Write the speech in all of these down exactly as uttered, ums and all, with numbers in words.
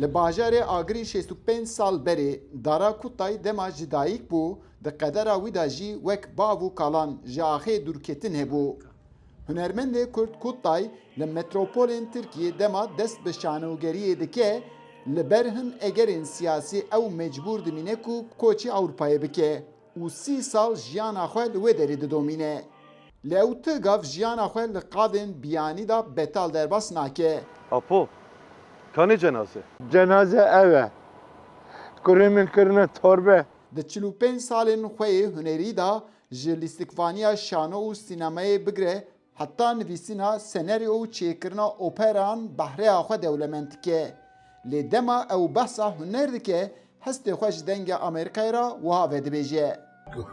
Li bajarê Agirî şêst û pênc sal berê Dara Kutay dema ji dayik bû, di qedera wî de jî wek bav û kalan ji axê dûrketin hebû. Hunermendê Kurd Kutay li metropolên Tirkiyê dema dest bi şanogeriyê dike, li ber hin egerên siyasî ew mecbûr dimîne ku koçî Ewropayê bike û sî sal jiyana xwe li wê derê didomîne. Lê ew ti gav jiyana xwe li qadên biyanî de betal derbas nake. Apo, kanê cenaze? Cenaze ev e. Kurê min kirine torbe. Di çil û pênc salên xwe yê hunerî de ji lîstikvaniya şano û sînemayê bigire heta nivîsîna senaryo û çêkirina operan behreya xwe dewlemend dike. Lê dema ew behsa huner dike, hestê xwe ji Dengê Amerîkayê re wiha vedibêje.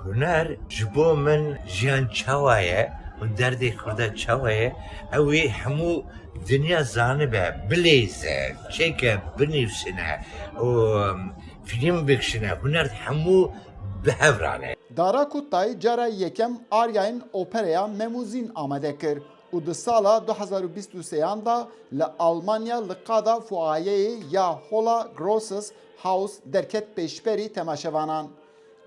Huner ji bo min jiyan çawa ye û derdê Kurda çawa ye, ew ê hemû dinya zanibe, bileyze, çêke, binivîsine û fîlm bikişine, huner hemû bi hev re ne. Dara Kutay cara yekem aryayên operaya Mem û Zîn amade kir û di sala du hezar û bîst û sêyan de li Almanya li qada fuayeyê ya Hola Grosses Haus derket pêşberî temaşevanan.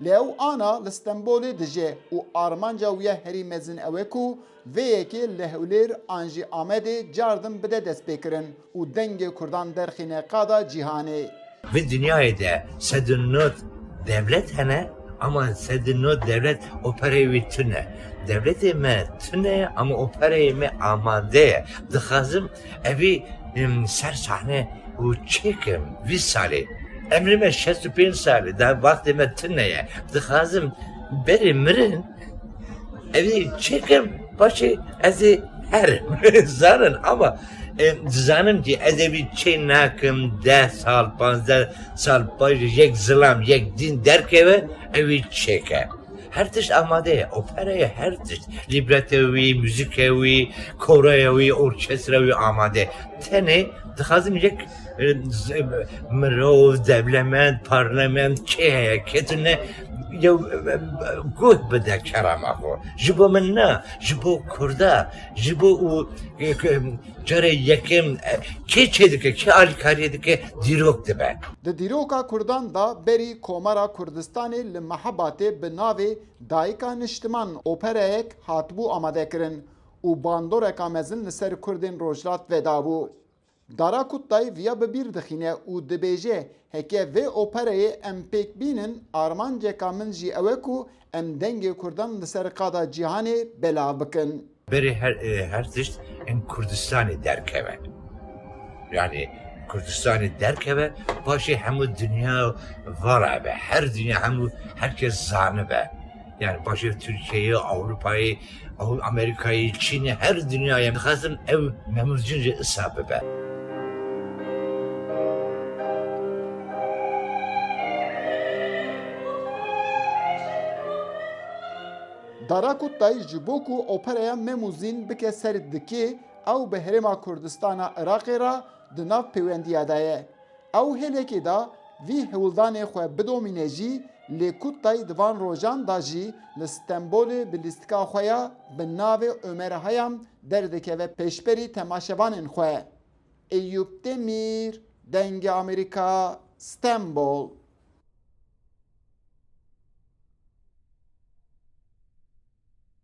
Lê ew ana li Stenbolê dije û armanca wî ya herî mezin ew e ku vê yekê li Hewlêr an jî Amedê cardim bide destpêkirin û dengê Kurdan derxîne qada cîhanê. Vê dinyayê de sed û nod dewlet hene, ama sed û nod dewlet operayê wî tune. Dewletê me tune, ama operayê me amade ye. Dixwazim evî, em, ser sahne û çêkim vîst salê. Emrê me şêst û pênc salê, da wextê me tune ye. Dixwazim berê mirin, evî çêkim, paşê ez ê herim. Zanin, ama, e, dizanim ki ez evî çê nakim, deh sal, panzdeh sal paşê yek zilam, yek dîn derkeve, evî çêke. Her tişt amade ye, opera ye, her tişt. Libreto wî, muzîke wî, koroya wî, orkestra wî amade. Tenê dixwazim yek, e, z-, e, mirov, dewlemend, parlament, kê heye, kê tune, yew, e, e, guh bide kerama xwe. Ji bo min ne, ji bo Kurda, ji bo û, e, ke-, carê yekem, e, kê çê dike, kê alîkariyê dike, dîrok dibe. Di dîroka Kurdan de berî Komara Kurdistanê li Mehebatê bi navê Dayika Niştiman operayek hatibû amadekirin û bandoreka mezin li ser Kurdên Rojhilat vedabû. Dara Kuttay viya bi bîr dixîne û dibêje, heke vê operayê em pêk bînin, armanceka min jî ew e ku em dengê Kurdan li ser qada cîhanê belav bikin. Berê her, e, her tişt in Kurdistanê derkeve. Yani Kurdistanê derkeve, paşê hemû dinya vara be. Her dinya hemû herkes zanibe. Yani paşê Türkiye'yi, Avrupa'yı, Amerîkayê, Çînê, her dinyayê dixwazim ew Memûzîn jî isa bibe. Dara Kuttay ji bo ku operaya Memûzîn bike ser dikê, ew bi Herêma Kurdistana Iraqê re di nav pêwendiya de ye. Ew hêlekê de vî hewldanê xwe bidomîne jî, lê Kuttay di van rojan de jî li Stenbolê bi lîstika xwe ya bi navê Omer Hayam derdikeve pêşberî temaşevanên xwe. Eyûp Demîr, Dengê Amerîka, Stenbol.